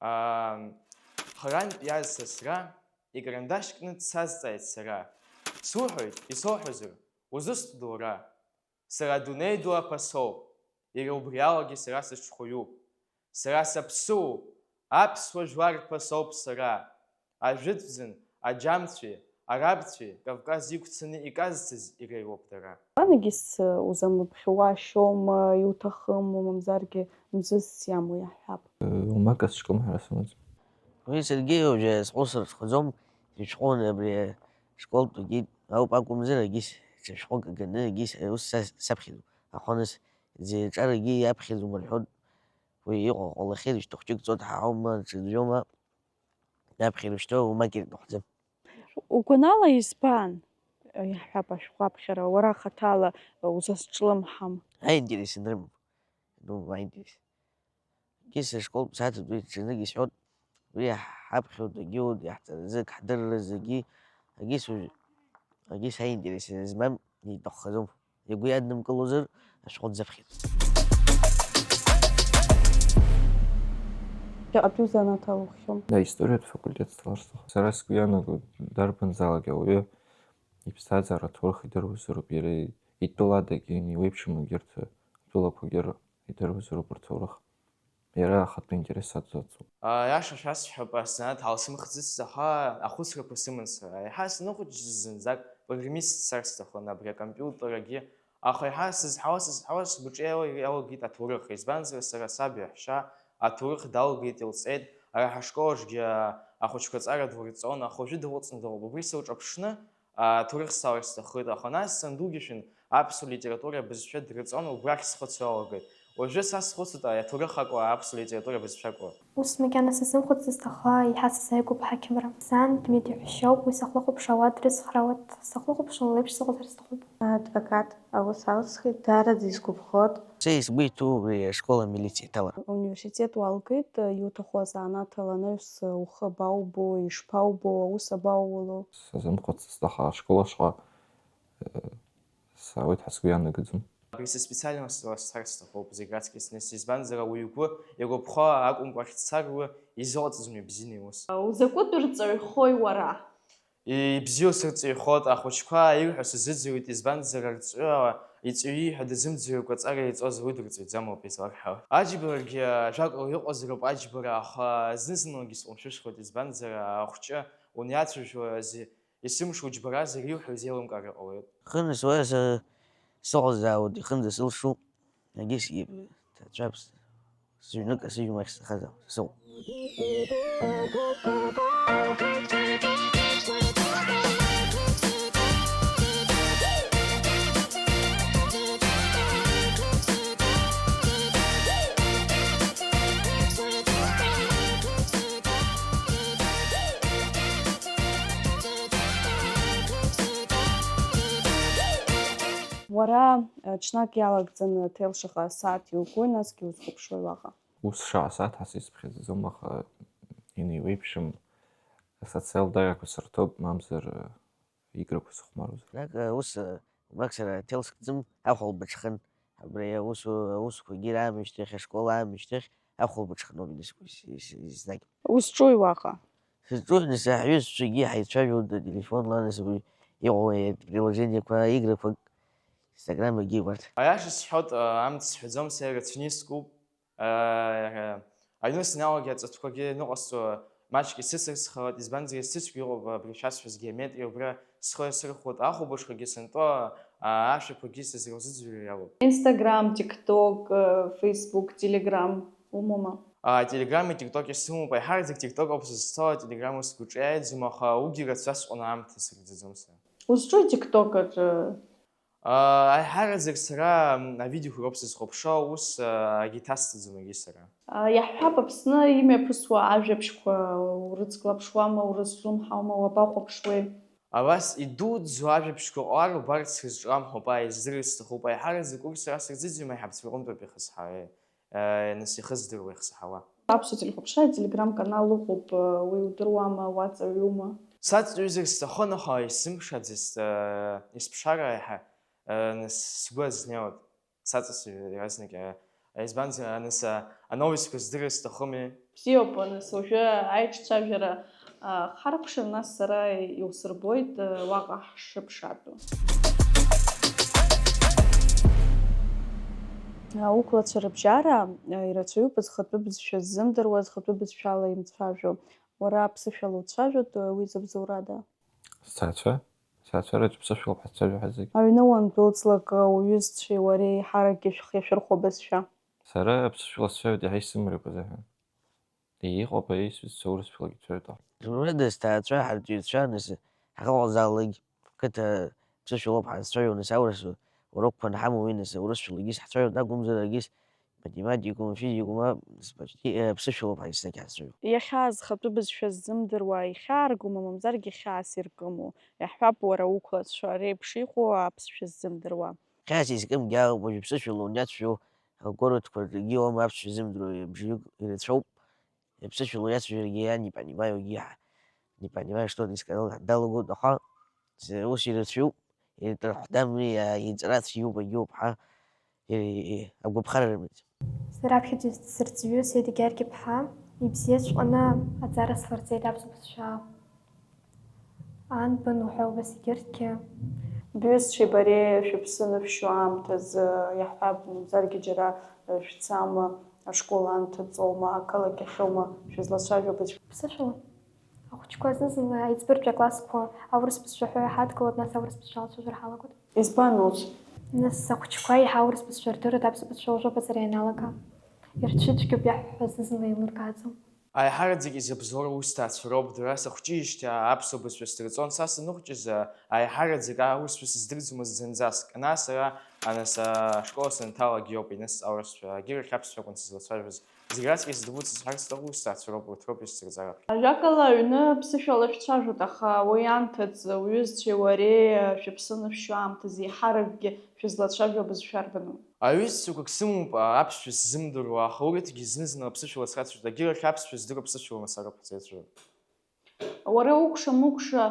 Ам, харантә иаз сасра, икарандашь кны дсазҵааит сара. Суҳәоит, исоуҳәозар, узусҭда уара? Сара адунеи ду аԥасоуп, иара убри алагьы сара сыҽхәаҩуп. Сара саԥсыуоуп, аԥсуа жәлар рԥасоуп сара. Ажәытәӡан аџьамцәеи арабцәеи Кавказ иқәцаны иказцыз иреиуоуп дара. Анагьыс узамыԥхьуашьоума, иуҭахым, мамзаргьы мзызс иамоу иаҳҳәап. Умака сҿкым ҳәа сымаӡам. Уи саргьы уажәы сҟәышра схәаӡом, ишәҟәы абри ашколтәгьы ауп акәымзар, агьыс ҽа шәҟәык аганы, агьыс ус са саԥхьаӡом. Аха нас зеиҿарагьы иаԥхьаӡом рҳәоит. Уи иҟоу ҟалахьеит, шьҭахәҷык ҵуеит ҳәа аума, ҽаӡәӡәома, иаԥхьа ирышьҭоу умак иртәахәӡам. Угәанала избан, иаҳҳәап, ашәҟәы аԥхьара, уара хаҭала узазҿлымҳам? Аинтерес анрымам. Ну, аинтерес. Егьыс ашколтә сааҭ ду ҽазнык исҳәоит, уи ҳаԥхьоит, егьиуеит, иаҳҵаразы, ҳдырразы, егьи, егьыс уажә, егьыс аинтерес змам иҭаххаӡом. Игәы иаднымкылозар, ашәҟәы дзаԥхьеит. Ԥхьаҟатәи узанааҭ алуххьоу? Да, историатә факультет сҭалар сҭахуп. Сара сгәы ианаго, дарбанзаалак ауаҩы иԥсҭазаара аҭоурых идыруазароуп, иара итәыладагьы, иуеиԥшым егьырҭ атәылақәагьы идыруазароуп рҭоурых. Иара ахатәы интерес ацуп. Аиаша шәасҳәап, асанааҭ ҳалсымхӡыцыз, аха ахәыцрақәа сыман сара. Еиҳа саныхәыҷыз зынӡак программист сцар сҭахын, абри акомпиутерагьы. Аха еиҳа сызҳауа, сызҳауа, сгәаҿы иалагеит аҭоурых, избанзар, сара саб иаҳәшьа аҭоурых далгеит, илҵеит, ара ҳашкол аҿгьы ахәыҷқәа аҵара дворҵон, аха уажәы дыҟәыҵны дыҟоуп. Убри сылҿаԥшны, аҭоурых салар сҭаххеит, аха нас сандугьы шәын аԥсуа литература абызшәа дрыҵон, убрахь схы салагеит. Уажәы са схәыцуеит аҭоурых акәу, аԥсуа литература абызшәа акәу. Ус макьана сазымхәыцызт, аха еиҳа сазааигәоуп аҳақьымра. Сан Дмитри ҳәа шьоуп, уи сахлыхәаԥшуа ауаа дрыцхраауеит, сахлыхәаԥшуан леиԥш сыҟазар сҭахуп. Адвокат аус алсхит, даараӡа исгәаԥхоит. Са исгәы иҭоу убри ашкол амилициа иҭалара. Ауниверситет уалгеит, иуҭаху азанааҭ ала анаҩс ухы абаубо, ишԥаубо, аус абаууало? Сазымхәыцызт, аха ашкол ашҟа, э, саауеит ҳәа сгәы ианагаӡом. Абри са специальностла сцар сҭахуп зегь раҵкьысны, избанзар ауаҩы игәы иагәаԥхо акәымкәа ахьцар уи изыҟаҵаӡом ибзианы иус. Узакәытә рҵаҩхои уара? Ибзиоу сырҵаҩхоит, ахәыҷқәа ирҳәо сазыӡырҩуеит, избанзар арҵаҩы иҵаҩы ииҳәо дазымӡырҩкәа аҵара иҵоз уи дырҵаҩӡам ауп изларҳәо. Аџьбарагьы ажәакала иҟазароуп аџьбара, аха зны-зынлагьы сҟәымшәышхоит, избанзар ахәҷы уаниацәажәо ази Есымша уџьбаразар, иуҳәо изеилымкаар ҟалоит. Хынтә уа са сыҟазаауеит, ихынӡа сылшоуп, егьыс ҭацәаԥс зҩнык асыжәмахь сҭахазаап, сыҟоуп. Уара, ы, ҽнак иалагӡаны ҭел шаҟа асааҭ иугои, насгьы узхәаԥшуеи уаҟа? Ус шаҟа сааҭ ҳәа сизыԥхьаӡаӡом, аха инеиуеиԥшым асоциал дагақәа сырҭоуп, мамзар, ы, играқәа сыхәмаруазар. Ак, ы, ус, ы, уамак сара аҭел скӡым, ахәылбыҽхан. Абри аус, аусқәагьы раамышьҭахь, ашкол аамышьҭахь ахәылбыҽханоуп ис-, ис-, ис-, еснагь. Узҿуи уаҟа? Сызҿу, нас, ҳҩызцәагьы ҳаицәажәоит ателефонла, нас, уи иҟоу, э, приложениеқәа, играқәак, Instagram-егьы убарҭ. Аиаша сҳәоит, а, амц сҳәаӡом, са ирацәаны искуп. Аҩны саналагьы аҵатәқәагьы ныҟасҵо маҷк исыцырцхалоит, избанзар, исыцәгьоуп абри шәасҳәаз геометриа, убра схы иасырхәоит, ахәылбыҽхагьы сынтәо, ашәақәагьы сызрылзыӡырҩыр иалоуп. Instagram, TikTok, Facebook, Telegram умоума? Телеграми, тиктоки сымоуп, аиҳараӡак тикток ауп сызцо, ателеграм ус сгәаҿы иааиӡом, аха уигьы рацәа сҟоны аамҭа сырӡаӡом сара. Узҿуи тикток аҿы? Аиҳараӡак сара авидеоқәа роуп сызхәаԥшуа, ус агьиҭасҵаӡом егьи сара. Иаҳҳәап, Аԥсны имҩаԥысуа ажәабжьқәа урыцклаԥшуама, урызлымҳаума, уабахәаԥшуеи? Абас идуӡӡоу ажәабжьқәа ҟалар убарц срызҿлымҳауп, ааи, здырыр сҭахуп, аиҳараӡак урҭ сара сырӡыӡом, аиҳабацәа рҟынтәоуп иахьысҳауеи. Нас ихыздыруа ихсаҳауа. Аԥсуа телехәаԥшра ателеграм-канал ыҟоуп, уи удыруама, уаҵаҩума? Саҵаҩызар сҭахын, аха исымшаӡацт, исԥшаар аиҳа, нас сгәы азнеиуеит, саҵасҩы иаразнак, избанзар, нас ановестқәа здырыр сҭахыми. Бзиоуп, нас уажәы аиҿцәажәара харкәшан, нас сара иусырбоит уаҟа ҳшыԥшаатәу. Аукәлацәа рыбжьара ирацәаҩуп зхатәы бызшәа ззымдыруа, зхатәы бызшәала имцәажәо. Уара аԥсышәала уцәажәоит, уи забзоурада? Сҭаацәа? Сҭаацәа рҿы ԥсышәалоуп ҳазцәажәо ҳазегь. Аҩны уандәылҵлак, уҩызцәеи уареи еиҳаракгьы шәхы иашәырхәо бызшәа? Сара аԥсышәала сцәажәоит иаҳа исымариоуп азыҳәан. Иҟоуп ари сҩызцәа урысшәалагьы цәаҩтәуп. Зурада сҭаацәа ҳарҵаҩцәа, нас, ҳахьыҟазаалакь, қыҭа ԥсышәалоуп ҳазцәажәо, нас, аурыс урокқәа анҳамоу, уи, нас, урысшәалагьы ҳцәажәоит акәымзар, егьыс математикум, физикум, а, почти, э, ԥсышәалоуп ҳаиснагь ҳазцәажәо. Иахьа зхатәы бызшәа ззымдыруа ихьааргома, мамзаргьы хьаас иркыму? Иаҳҳәап, уара уқәлацәа реиԥш иҟоу аԥсшәа ззымдыруа. Хьаас изкымгьы ауп, уажәы ԥсышәала уаниацәажәо, агородқәа рҿгьы иоуам аԥсшәа ззымдыруа бжаҩык ирацәоуп. Иԥсышәала иацәажәаргьы иа не понимаю, егьи ҳа-, не понимаю, что дисканал далагоит, аха ус ирацәаҩуп, ирыҭахӡам, уи иҵара цәгьоуп, егьиуп ҳәа, и-, и-, агәаԥхара рымаӡам. Сара раԥхьаӡа сырҵаҩы Сеида Гьаргь-иԥҳа ибзиаҵәҟьаны аҵара слырҵеит аԥсуа бызшәа. Анбан уҳәа убас егьырҭгьы. Бҩызцәеи бареи шәыԥсы анышәшьо аамҭазы, иаҳҳәап, мамзаргьы џьара шәцама, ашкол анҭыҵоума, ақалақь ахьоума шәызлацәажәо бызшәа? Ԥсышәала. Ахәыҷқәа зны-зынла аиҵбыртәи аклассқәа аурыс бызшәа ҳәа иҳадгылоит, нас аурыс бызшәала ацәажәара ҳалагоит. Избан ус? Нас ахәыҷқәа еиҳа аурыс бызшәа рдырит аԥсуа бызшәа уажәоуп аҵара ианалага. Ирцәыцәгьоуп иаҳҳәо зны-зынла еилыркааӡом. Аиҳараӡак изыбзоуроу усҭаацәа роуп, дара сахәҷыижьҭеи аԥсуа бызшәа сдырҵон, са саныхәҷыз аиҳараӡак аурыс бызшәа сдырӡомызт зынӡаск, нас ара анас ашкол санҭалагьы иоуп, иныс аурысшәа, агьырахь аԥсшәа акәын сызлацәажәоз. Зегь раҵкыс дгәыцысҳәарц сҭаху усҭаацәа роуп, урҭ роуп исзырҵаратәгьы. Ажәакала, аҩны ԥсышәала шәцәажәоит, аха уи анҭыҵ уҩызцәеи уареи шәыԥсы анышәшьо аамҭазы еиҳаракгьы шәызлацәажәо абызшәа арбану? Аҩызцәақәак сымоуп аԥсшәа сзымдыруа, аха урҭгьы зны-зынла аԥсышәала срацәажәоит, агьырахь аԥсшәа здыруа ԥсышәала сарыԥхьаӡа ирацәажәоит. Уара укәша-мыкәша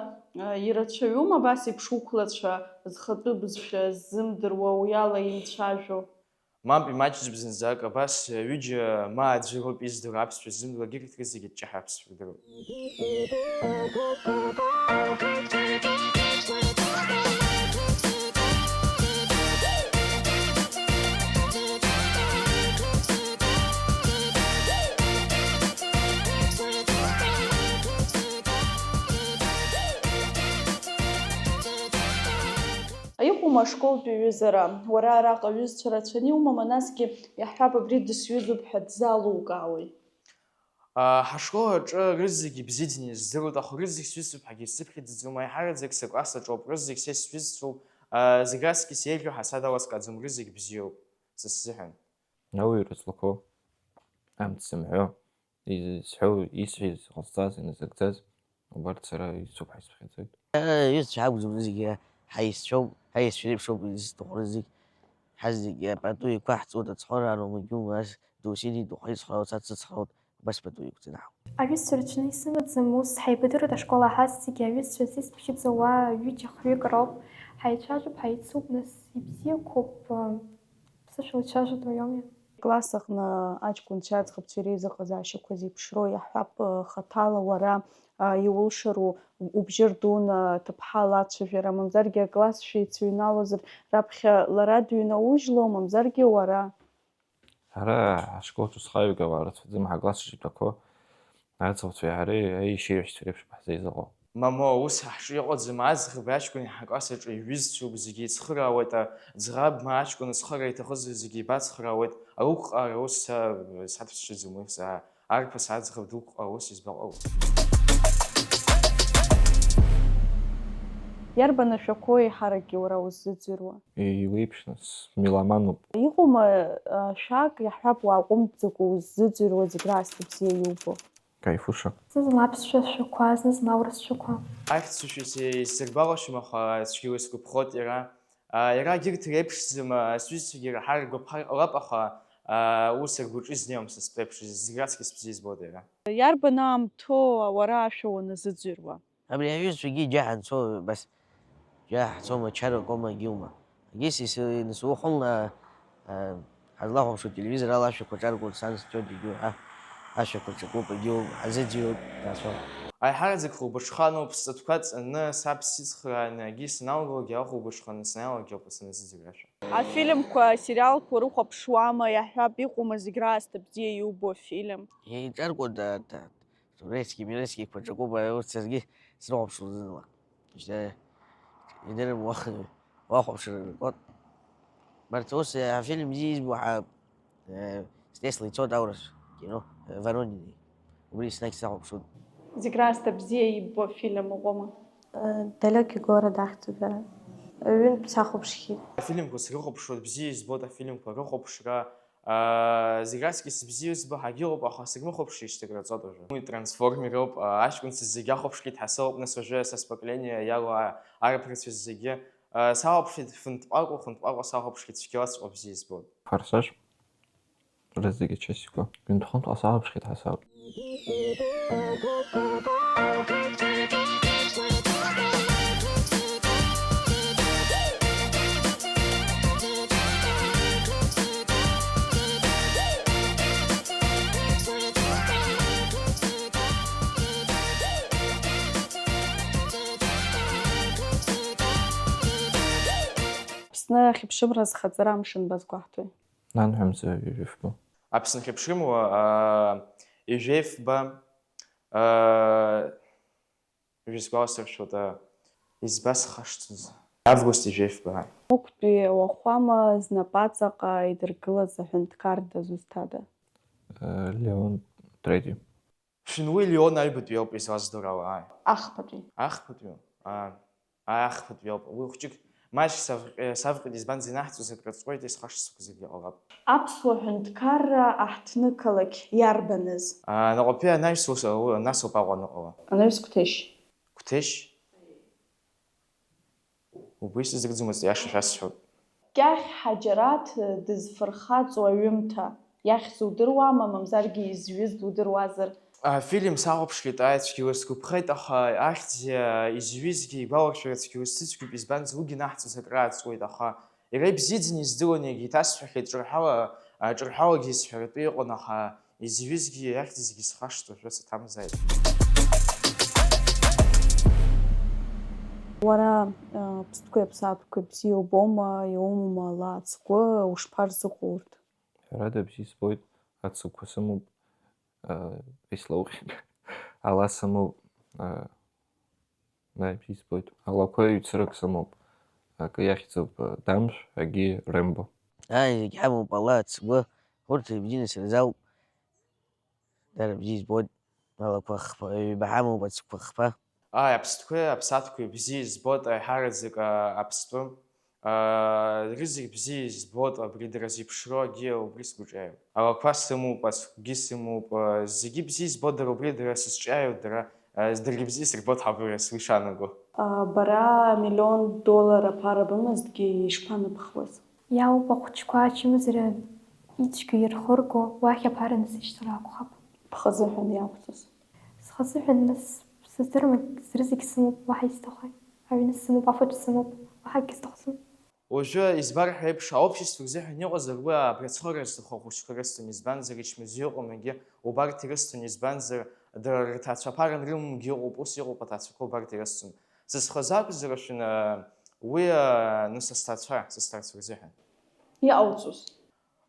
ирацәаҩума абас еиԥш уқәлацәа зхатәы бызшәа ззымдыруа уиала еицәажәо? Мап, имаҷӡоуп зынӡак, абас ҩыџьа ма аӡәы роуп издыруа аԥсшәа ззымдыруа, егьырҭ рызегьы ҷҷаҳәа аԥсшәа рдыруеит. Иҟоума ашколтәи ҩызара? Уара араҟа ҩызцәа рацәаны иумама, насгьы иаҳҳәап, абри дысҩызоуп ҳәа дзалукаауеи? Ҳашкол аҿы рызегьы ибзиаӡаны издыруеит, аха рызегь сҩызцәоуп ҳәагьы сыԥхьаӡаӡом, аиҳараӡак сыкласс аҿоуп, рызегь са исҩызцәоуп, зегь раҵкыс еиӷьу ҳасадала скаӡом, рызегь бзиоуп са сзыҳәан. Ауаҩы ирыцлақәоу, амц зымҳәо, изҳәо, исҳәаз, иҟазҵаз, иназыгӡаз, убарҭ сара исоуп ҳәа исԥхьаӡоит. Ҩызцәа акәӡам, зегьы ҳаисцәоуп, ҳаисцәа реиԥш ауп изҭаху зегь. Ҳазегьы пату еиқәаҳҵоит, ацхыраара умаҷума, ас досит, идухеит, цхыраауа, са дсыцхраауеит, убас пату еиқәҵаны ҳаҟоуп. Аҩызцәа рыҽны исымаӡам ус, ҳаибадыруеит ашкол аҳазҭгьы, аҩызцәа зисԥхьаӡауа ҩыџьа-хҩык роуп, ҳаицәажәап, ҳаицуп, нас ибзиақәоуп, ԥсышәала ицәажәоит уаҩоми. Класс аҟны аҷкәынцәеи аӡӷабцәеи реизыҟазаашьақәа зеиԥшроу иаҳҳәап, хаҭала уара иулшару убжьы рдуны ҭыԥҳа лацәажәара, мамзаргьы акласс шәеицыҩналозар, раԥхьа лара дыҩнаужьло, мамзаргьы уара? Ҳара ҳашколҿы схаҩгауа рацәаӡам, ҳакласс шитәақәоу аӡӷабцәеи ҳареи аишьеиҩышцәа реиԥш ҳзеизыҟоу. Мамоу, ус ҳҿы иҟаӡам, аӡӷаб аҷкәын иаҳа акласс аҿы иҩызцәоуп, зегьы ицхыраауеит, аӡӷаб ма аҷкәын ацхыра иҭахызар зегьы ибацхраауеит, аусҭҵаара ус са саҭәасшьаӡом, уи са арԥыс аӡӷаб дуқәа ус избаҟоу? Иарбан ашәақәоу еиҳаракгьы уара уззыӡырҩуа? Еиуеиԥшны, смеломануп. Иҟоума, а, шәак, иаҳҳәап, уааҟәымҵӡакәа уззыӡырҩуа, зегь раасҭа бзиа иубо? Кайфуша. Зны-зынла аԥсшәа шәақәа, зны-зынла аурыс шәақәа. Ахьӡ-цәашьас исзыргәалашәом, аха цәгьала исгәаԥхоит иара. А, иара егьырҭ реиԥшӡам, а, сҩызцәагьы ираҳар ргәаԥхар ҟалап, аха, а, ус ргәаҿы изнеиуам са стәеиԥш, зегь раҵкыс бзиа избоит иара. Иарбан аамҭоу уара ашәа уаназыӡырҩуа? Абри аҩызцәагьы џьа ҳанцо, бас, џьа ҳцома, чаракома, егьиума. Егьыс ис-, инасухәын, а, а, ҳазлахәаԥшуа телевизор ала ашәақәа ҿаркуеит, сан сцоит, егьиу ҳәа, ашәақәа ҿакуп, егьиу ҳазыӡырҩуеит, рацәоуп. Аиҳараӡак хәылбыҽханоуп, сҵатәқәа ҵаны, саб сицхрааны, егьи саналгалакгьы ахәылбыҽханы санааилакгьы ауп саназыӡырҩуа ашәа. Афильмқәа, асериалқәа урыхәаԥшуама, иаҳҳәап, иҟоума зегь раасҭа бзиа иубо афильм? Еиҿаркуеит, а, та-, Турецки, мирецки қәа ҿакуп, урҭ саргьы срыхәаԥшуан зны-зынла. Шьҭа идырым уах-, уахәаԥшыр ркот. Барҭ ус, э, афильм бзиа избо ҳа, э, Стесла ицоит аурыс кино, э, Воронины. Убри еснагь сахәаԥшуан. Зегь раасҭа бзиа иббо афильм ыҟоума? Э, Далёкий город ахьӡуп иара. Ҩынтә сахәаԥшхьеит. Афильмқәа срыхәаԥшуеит, бзиа избоит афильмқәа рыхәаԥшра. Аа, зегь раҵкыс бзиа збо ҳагьыҟоуп, аха сагьмыхәаԥшишь, зегь раҵоуп уажәы. Уи трансформерроуп, аа, аҷкәынцәа зегьы ахәаԥшхьеит ҳәа сыҟоуп, нас уажәы са споколение иалоу арԥарцәа зегьы. Аа, салаԥшит фынтҟәакәа, хынтҟәакәа салаԥшхьеит, цәгьалаҵәҟьа бзиа збоит. Форсаж. Рызегьы часикәа. Ҩынтә-хынтәҟа салаԥшхьеит ҳәа сауп. Аԥсны ахьыԥшымра зхаҵара амшын базгәаҳҭои? Нанҳәа мза ҩажәи фба. Аԥсны ахьыԥшымуа, аа, ҩажәи фба, аа, ҩажәи сгәаласыршәоит, аа, изба схашҭыз. Август ҩажәи фба. Уқәтәи ауахәама знапаҵаҟа идыргылаз аҳәынҭқар дызусҭада? Э, Леон третий. Шәын уи Леон аҩбатәи ауп излаздыруа, ааи. Ахԥатәи. Ахԥатәи? Аа. Ааи, ахԥатәи ауп. Уи хәҷык маҷк савҟ-, савҟит, избанзар, ианаҳҵоз акры ҵуеит, исхашҭыз зегьы ҟалап. Аԥсуа ҳәынҭқарра аҳҭнықалақь иарбаныз? Аа, наҟ-ҩаԥи анаҩс ус, у-, нас ауп Аҟәа аныҟала. Анаҩс Қәҭешь. Қәҭешь? Убри сыздырӡомызт, аиаша шәасҳәап. Кьахь Ҳаџьараҭ дызфырхаҵоу аҩымҭа иахьӡу удыруама, мамзаргьы изҩыз дудыруазар? Афильм сахәаԥшхьеит, ааи, цәгьала сгәаԥхеит, аха ахьӡ изҩызгьы игәаларшәара цәгьала сзыцәгьоуп, избанзар, уигьы ианаҳҵоз акры ааҵуеит, аха иара ибзиаӡаны издыруан, иагьиҭасҳәахьеит, ҿырҳәала, ҿырҳәалагьы исҳәаратәы иҟан, аха изҩызгьы, иахьӡызгьы схашҭуашәа саҭамзааит. Уара, а, аԥстәқәеи аԥсаатәқәеи бзиа убома, иумоума ала ацгәы, ушԥарзыҟоу урҭ? Ҳәарада, бзиа избоит, ацыгәқәа сымоуп, а, ислоухьеит. Ала сымоуп, а, Наи, бзиа избоит. Алақәа ҩцарак сымоуп. Акы иахьӡуп, а, Дамшә, агьи Рембо. Ааи, зегь ҳамоуп, ала ацгәы, урҭ ибзианы сырзаауп. Дара бзиа избоит, алақәа хԥа, ҩба ҳамоуп, ацгәқәа хԥа. Ааи, аԥстәқәеи аԥсаатәқәеи бзиа избоит, аиҳараӡак, а, аԥстәы. Аа, рызегь бзиа избоит, абри дара зеиԥшроу агьи убри сгәаҿы иааиуеит. Алақәа сымоуп, ацгәгьы сымоуп, аа, зегьы бзиа избоит, дара убри дара сызҿиааиуеит, дара, аа, даргьы бзиа сырбоит ҳабыра, сгәы ишаанаго. А, бара миллион доллар аԥара бымазҭгьы ишԥаныбхуаз? Иаауп ахәыҷқәа ачымазара ицәгьа ирхырго, уахь аԥара насышьҭыр акәхап. Бхазыҳәан иақәҵоз? Схазыҳәан, нас, сыздыруам, зрызегь сымоуп, уаҳа исҭахи? Аҩны сымоуп, афатә сымоуп, уаҳа акгьы сҭахӡам. Уажәы, избар ҳәа еиԥш, аобщество рзыҳәан иҟазар, уи абри ацхыраара зҭаху ахәыҷқәа рыцҭаны, избанзар, ичмазаҩ ыҟам, егьи убарҭ ирыцҭаны, избанзар, дара рҭаацәа аԥара анрымамгьы ыҟоуп, ус иҟоуп аҭаацәақәа убарҭ ирыцҭаны. Сызхаз акәзар, шәын, уи, а, нас асҭаацәа, сызҭаацәа рзыҳәан. Иҟауҵоз?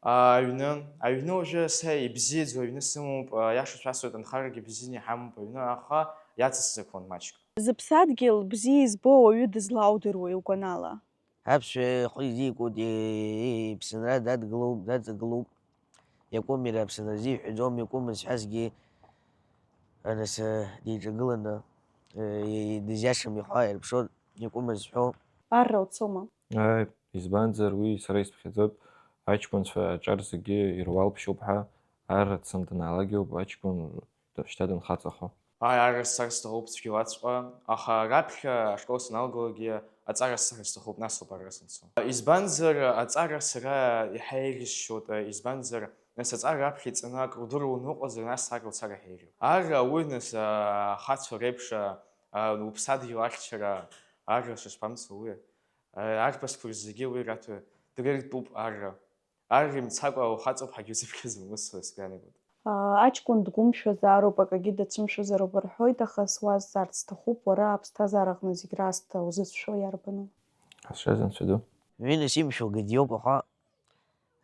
А, аҩны, аҩны уажәы са ибзиаӡоу аҩны сымоуп, а, аиаша шәасҳәоит, анхарагьы бзианы иҳамоуп аҩны, аха иацысҵақәон маҷк. Зыԥсадгьыл бзиа избо ауаҩы дызлаудыруеи угәанала? Аԥсшәа ихы изикуеит, иԥсынра дадгылоуп, даҵагылоуп. Иакәым иара аԥсынра зиҳәаӡом, иакәым зҳәазгьы, нас, диҿагыланы, дызиашам ихәы ааирԥшуан, иакәым зҳәо. Арра уцома? Ааи, избанзар, уи сара исԥхьаӡоит, аҷкәынцәа аҿар зегьы ируалԥшьоуп ҳәа, арра дцан данаалак иоуп аҷкәын шьҭа данхаҵахо. Ааи, арра сцар сҭахуп цәгьалаҵәҟьа, аха раԥхьа ашкол саналгалакгьы аҵара сцар сҭахуп, нас ауп арра санцо. Избанзар, аҵара сара иаҳа еиӷьысшьоит, избанзар, нас аҵара раԥхьа иҵаны акрудыруа уныҟәозар, нас арра уцар иаҳа еиӷьуп. Арра уи, нас, ахацәа реиԥш, уԥсадгьыл ахьчара, арра шышԥамцо уи? Арԥысқәа рзегьы уи раҭәа дыртәуп арра. Ар имцакәа ухаҵоуп ҳәагьы узыԥхьаӡом, ус сгәы иаанагоит. Аҷкәын дгәымшәазароуп, акагьы дацәымшәозароуп рҳәоит, аха суазҵаарц сҭахуп, уара аԥсҭазаараҟны зегь раасҭа узыцәшәо иарбану? Ҳазшаз Анцәа ду. Ҩынас имшәо гыдиоуп, аха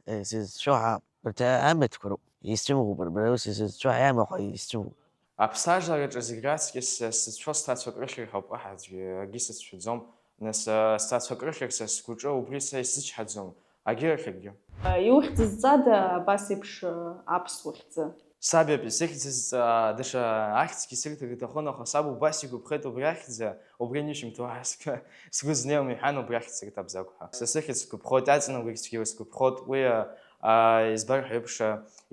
сызцәшәо ҳа урҭ амаҭқәа роуп, исцәымӷуп, рбара ус сызцәшәо ҳа иамахә исцәымӷуп. Аԥсҭазаараҿы зегь раҵкьыс сзыцәшәо сҭаацәа крыхьыр ҳәа ауп, уаҳа аӡәгьы акгьы сыцәшәаӡом. Нас, сҭаацәа крыхьыр са сгәаҿы убри са исзычҳаӡом, агьырахь акгьы. Иухьӡызҵада абас еиԥш аԥсуа хьӡы? Саб иоуп исыхьӡызҵа, даҽа ахьӡгьы сырҭар иҭахын, аха саб убас игәаԥхеит убри ахьӡ, убри анишьамҭоу ҳәа сгәы знеиуам иҳәан, убри ахьӡ сырҭап закәу ҳәа. Са сыхьӡ сгәаԥхоит, аҵанакуагь цәгьала сгәаԥхоит, уи избар ҳәа еиԥш,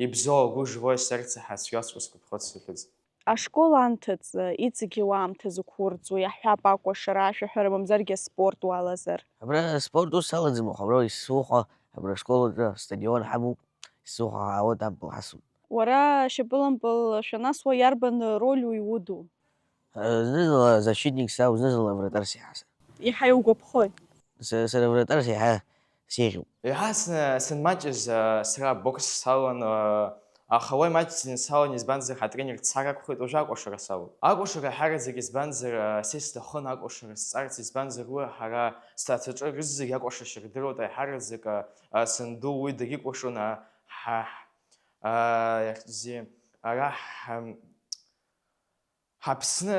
ибзоу агәы жуа исзарцаҳа цәгьаҵәҟьа сгәаԥхоит сыхьӡ. Ашкол анҭыҵ, иҵегьы уаамҭа зықәурӡуеи, иаҳҳәап, акәашара, ашәаҳәара, мамзаргьы аспорт уалазар? Абра аспорт ус салаӡам, аха абра исзухәа, абра ашкол аҿы астадион ҳамоуп, исзухәа аауеит, ампыл ҳасуп. Уара шьапылампыл шәанасуа иарбан рольу иуду? Зны-зынла защитник сауп, зны-зынла вратар сеиҳа сара. Иаҳа иугәаԥхои? Сара вратар сеиҳа сеиӷьуп. Еиҳа санмаҷыз сара абокс салан, аха уа имаҷӡаны салан, избанзар, ҳатренер дцар акәхеит, уажәы акәашара салоуп. Акәашара ҳараӡак, избанзар, са исҭахын акәашара сҵарц, избанзар, уи ҳара сҭаацәаҿы рызегь акәашашьа рдыруеит, аиҳараӡак санду уи дагьыкәашон, ҳа, иахьӡи, ара ҳ-, Ҳаԥсны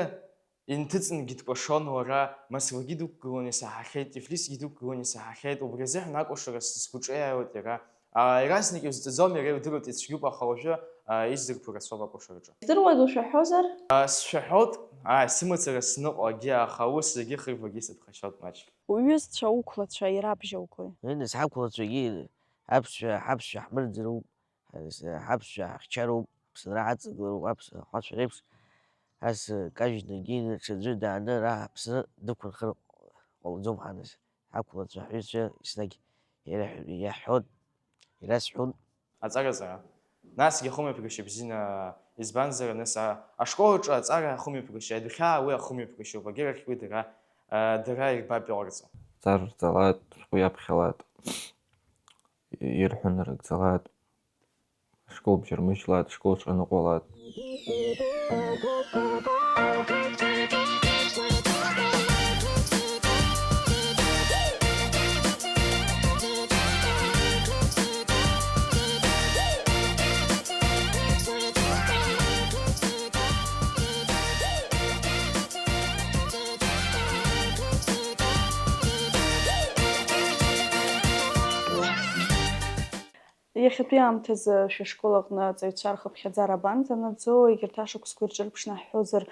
инҭыҵынгьы дкәашон уара, Москвагьы дықәгылон исаҳахьеит, Тифлисгьы дықәгылон исаҳахьеит, убри азыҳәан акәашара сгәаҿы иааиуеит иара. Иаразнак иузҵаӡом, иара илдыруеит ицәгьоуп, аха уажәы издырқәо рацәоуп акәашараҿы. Издыруада ушәаҳәозар? Сшәаҳәоит, ааи, сымацара сныҟәагьы, аха ус зегьы хырбагьы сыԥхашьоит маҷк. Уҩызцәа уқәлацәа ирабжьоугои? Ҩынас ҳақәлацәагьы аԥсшәа, ҳаԥсшәа ҳмырӡыроуп. Ҳаԥсшәа ҳахьчароуп, Аԥсынра ҳаҵагылароуп, аԥсуа ахацәа реиԥш, ас кажьнагьы ҽаӡәы дааны ара Аԥсны дықәырхыр ҟалаӡом ҳанас, ҳақәлацәа ҳҩызцәа еснагь иаҳҳәон, ирасҳәон. Аҵара-ҵара. Насгьы ахымҩаԥгашьа бзианы, избанзар, нас ашкол аҿы аҵара ахымҩаԥгашьа, адәхьаа уи ахымҩаԥгашьоуп, агьырахь уи дара, дара ирбап иҟарҵо. Ҵар рҵалааит, шәҟәы иаԥхьалааит. Ирҳәо нарыгӡалааит, ашкол бжьармыжьлааит, ашколаҿ аныҟәалааит. Иахьатәи аамҭазы шәышкол аҟны аҵаҩцәа рхыԥхьаӡара абанӡанаӡо, егьырҭ ашықәсқәа ирҿырԥшны ҳҳәозар,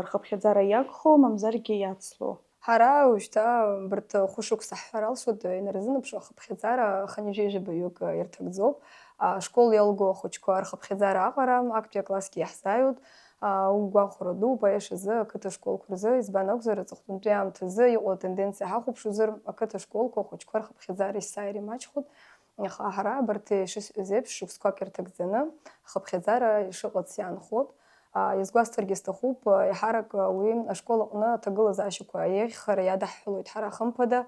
рхыԥхьаӡара иагхо, мамзаргьы иацло? Ҳара уажәшьҭа абарҭ хәышықәса ҳҳәар алшоит, инарзынаԥшуа ахыԥхьаӡара хынҩажәи жәаба ҩык ирҭагӡоуп. Ашкол иалго ахәыҷқәа рхыԥхьаӡара аҟара актәи аклассгьы иаҳзааиуеит. Угәахәара дууп аиашазы ақыҭа школқәа рзы, избан акәзар, аҵыхәтәантәи аамҭазы иҟоу атенденциа ҳахәаԥшуазар, ақыҭа школқәа ахәыҷқәа рхыԥхьаӡара ишсааир имаҷхоит. Аха ҳара абарҭ, ишысҳәаз еиԥш, шықәсқәак ирҭагӡаны ахыԥхьаӡара ишыҟац иаанхоит. Иазгәасҭаргьы сҭахуп, еиҳарак уи ашкол аҟны аҭагылазаашьақәа еиӷьхара иадаҳҳәалоит ҳара, хымԥада.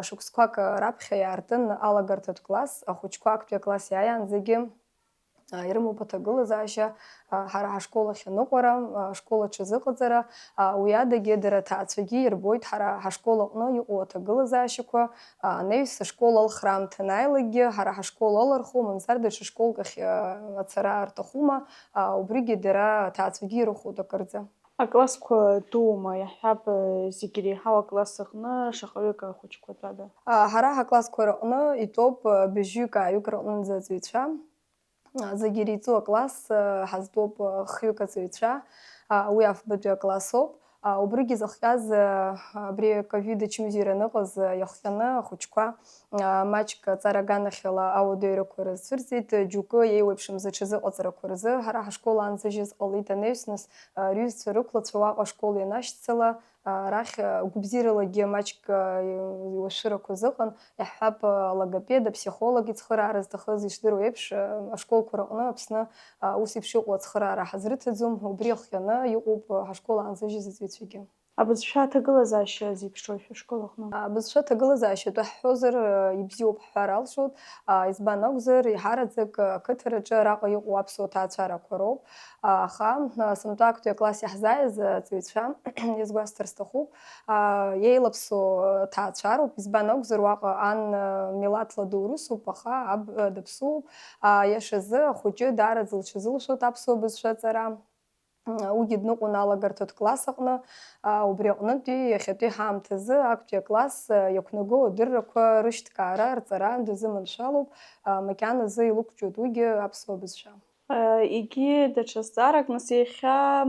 Шықәсқәак раԥхьа иаартын алагарҭатә класс, ахәыҷқәа актәи акласс иааиаанӡагьы ирымоуп аҭагылазаашьа, ҳара ҳашкол ахь аныҟәара, ашкол аҽазыҟаҵара, уи адагьы дара аҭаацәагьы ирбоит ҳара ҳашкол аҟны иҟоу аҭагылазаашьақәа, анаҩс ашкол алхра аамҭа анааилакгьы, ҳара ҳашкол алырхуа, мамзар даҽа школк ахь ацара рҭахума, убригьы дара аҭаацәагьы ирыхәоит акырӡа. Аклассқәа дуума, иаҳҳәап, зегь иреиҳау акласс аҟны шаҟаҩык ахәыҷқәа тәада? Ҳара ҳаклассқәа рыҟны итәоуп быжьҩык-ааҩык рыҟнынӡа аҵаҩцәа. Зегь иреиҵоу акласс ҳазтәоуп хҩык аҵаҩцәа, уи афбатәи акласс ауп. Убригьы зыхҟьаз абри аковид ачымазара аныҟаз иахҟьаны ахәыҷқәа маҷк аҵара аганахьала ауадаҩрақәа рызцәырҵит, џьоукы еиуеиԥшым зҽазыҟаҵарақәа рзы ҳара ҳашкол аанзыжьыз ҟалеит анаҩс, нас рҩызцәа рықәлацәа уаҟа ашкол ианашьцыла, арахь гәабзиаралагьы маҷк иуашәырақәа зыҟан, иаҳҳәап, алогопед, аԥсихолог ицхыраара зҭахыз, ишдыру еиԥш, ашколқәа рыҟны Аԥсны ус еиԥш иҟоу ацхыраара ҳазрыҭаӡом, убри иахҟьаны иҟоуп ҳашкол аанзыжьыз аҵаҩцәагьы. Абызшәа аҭагылазаашьа зеиԥшрои шәышкол аҟны? Абызшәа аҭагылазаашьа атәы ҳҳәозар, ибзиоуп ҳҳәар алшоит, избан акәзар, еиҳараӡак ақыҭараҿы араҟа иҟоу аԥсуа ҭаацәарақәа роуп, аха сынтәа актәи акласс иаҳзааиз аҵаҩцәа иазгәасҭар сҭахуп, еилаԥсоу ҭаацәароуп, избан акәзар, уаҟа ан милаҭла доурысуп, аха аб даԥсуоуп, иашазы ахәыҷы даараӡа лҽазылшоит аԥсуа бызшәа аҵара. Уигьы дныҟәон алагарҭатә класс аҟны, убри аҟнытәи иахьатәи ҳаамҭазы актәи акласс иақәнаго адыррақәа рышьҭкаара, рҵара дазыманшәалоуп, макьаназы илықәҿиоит уигьы аԥсуа бызшәа. Егьи даҽа зҵаарак, нас, иахьа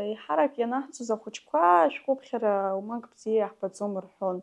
еиҳарак ианаҳҵоз ахәыҷқәа ашәҟәыԥхьара умак бзиа иаҳбаӡом рҳәон.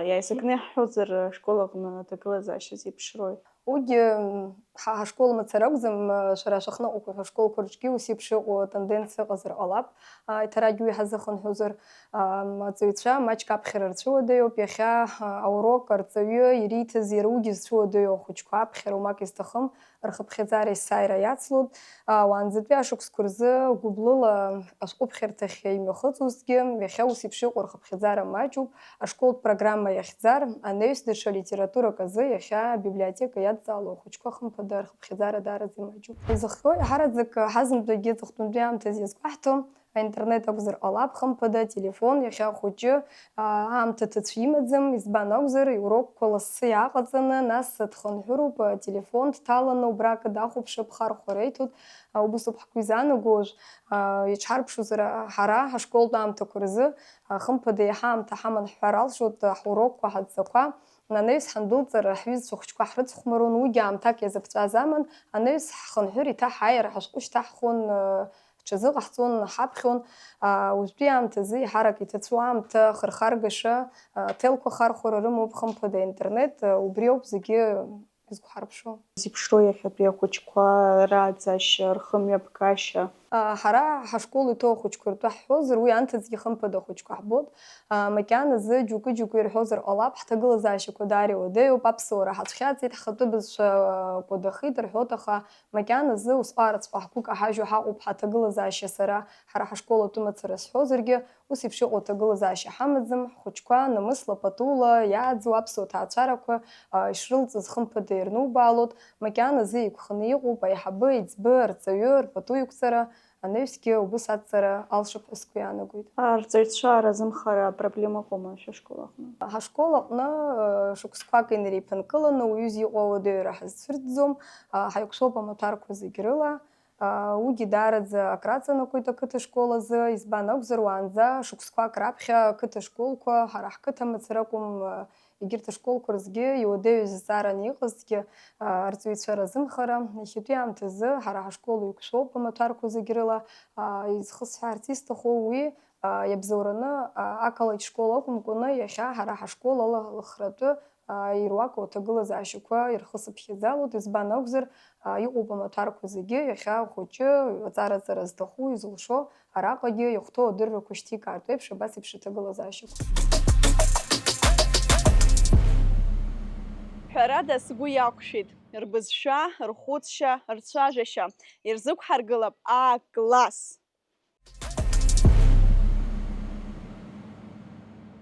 Иааизакны иаҳҳәозар, ашкол аҟны аҭагылазаашьа зеиԥшрои? Уигьы, м, ҳа ҳашкол мацара акәӡам, м, шәара шәахныҟақәа шәашколқәа рҿгьы ус еиԥш иҟоу атенденциа ыҟазар ҟалап, а, еиҭаракгьы уи ҳазыхынҳәуазар, ам, аҵаҩцәа маҷк аԥхьара рцәыуадаҩуп, иахьа, а, аурок арҵаҩы ириҭаз иара уигьы зцәыуадаҩу ахәыҷқәа аԥхьара умак изҭахым, рхыԥхьаӡара есааира иацлоит, а, уаанӡатәи ашықәсқәа рзы гәыблыла ашәҟәыԥхьарҭахь имҩахыҵуазҭгьы, иахьа ус еиԥш иҟоу рхыԥхьаӡара маҷуп, ашколтә программа иахьӡар, анаҩс даҽа литературак азы иахьа абиблиотека иадҵаало ахәыҷқәа хымԥада рхыԥхьаӡара даараӡа имаҷуп. Изыхҟьо еиҳараӡак ҳазынтәыгьы аҵыхәтәантәи аамҭазы иазгәаҳҭо, аинтернет акәзар ҟалап, хымԥада, ателефон, иахьа ахәыҷы, аа, аамҭа ҭацә имаӡам, избан акәзар, иурокқәа лассы иааҟаҵаны, нас дхынҳәыроуп, ателефон дҭаланы, убраҟа дахәаԥшып, хархәара иҭоит, аа, убасоуп ҳгәы изаанаго уажә, аа, иҽҳарԥшузар, ҳара ҳашколтә аамҭақәа рзы, Хымԥада, еиҳа аамҭа ҳаман ҳҳәар алшоит, ҳурокқәа, ҳадҵақәа. Анаҩс ҳандәылҵыр, ҳҩызцәа хәыҷқәа ҳрыцхәмаруан, уигьы аамҭак иазыԥҵәаз аман, анаҩс ҳхынҳәыр, иҭаҳаир, ҳашәҟәы шьҭаҳхуан, ҳҽазыҟаҳҵон, ҳаԥхьон. Уажәтәи аамҭазы еиҳарак иҭацәу аамҭа хырхаргаша, аҭелқәа хархәара рымоуп, хымԥада, аинтернет, убриоуп зегьы изқәҳарԥшуа. Зеиԥшроу иахьатәи ахәыҷқәа рааӡашьа, рхымҩаԥгашьа? Ҳара ҳашкол иҭоу ахәыҷқәа ртәы ҳҳәозар, уи анҭыҵгьы хымԥада ахәыҷқәа ҳбоит. Макьаназы џьоукы-џьоукы ирҳәозар ҟалап, ҳҭагылазаашьақәа даара иуадаҩуп, аԥсуара ҳацәхьаҵит, ҳхатәы бызшәа кәадахеит рҳәоит, аха макьаназы усҟараҵәҟьа ҳгәы каҳажьуа ҳаҟоуп ҳаҭагылазаашьа сара, ҳара ҳашкол атәы мацара сҳәозаргьы, Ус еиԥш иҟоу аҭагылазаашьа ҳамаӡам, ҳхәыҷқәа намысла патула иааӡоу аԥсуа ҭаацәарақәа, а, ишрылҵыз хымԥада ирнубаалоит, макьаназы иқәханы иҟоуп аиҳабы, аиҵбы, арҵаҩы, рпату иқәҵара, анаҩсгьы убыс адҵара алшап ҳәа сгәы иаанагоит. Арҵаҩцәа разымхара апроблема ыҟоума шәышкол аҟны? Ҳашкол аҟны, а, шықәсқәак инареиԥынкыланы уаҩы изы иҟоу ауадаҩра ҳазцәырҵӡом, а, ҳаиқәшәоуп амаҭәарқәа зегь рыла. Уигьы даараӡа акраҵанакуеит ақыҭа школ азы, избан акәзар, уаанӡа шықәсқәак раԥхьа ақыҭа школқәа, ҳара ҳқыҭа мацара акәым, егьырҭ ашколқәа рзгьы иуадаҩыз зҵаараны иҟазҭгьы, арҵаҩцәа разымхара, иахьатәи аамҭазы ҳара ҳашкол еиқәшәоуп амаҭәарқәа зегь рыла, изхысҳәаарц исҭаху уи, иабзоураны, ақалақь школ акәымкәаны, иахьа ҳара ҳашкол алахратәы Ируак уҭагылазаашьақәа ирхысыԥхьаӡалоит, избан акәзар, иҟоуп амаҭәарқәа зегьы, иахьа ахәыҷы аҵара-ҵара зҭаху, изылшо, араҟагьы иахәҭоу адыррақәа шьҭикаартә еиԥш, абас еиԥш аҭагылазаашьақәа. Ҳәарада, сгәы иақәшәеит, рбызшәа, рхәыцшьа, рцәажәашьа, ирзықәҳаргылап А-класс!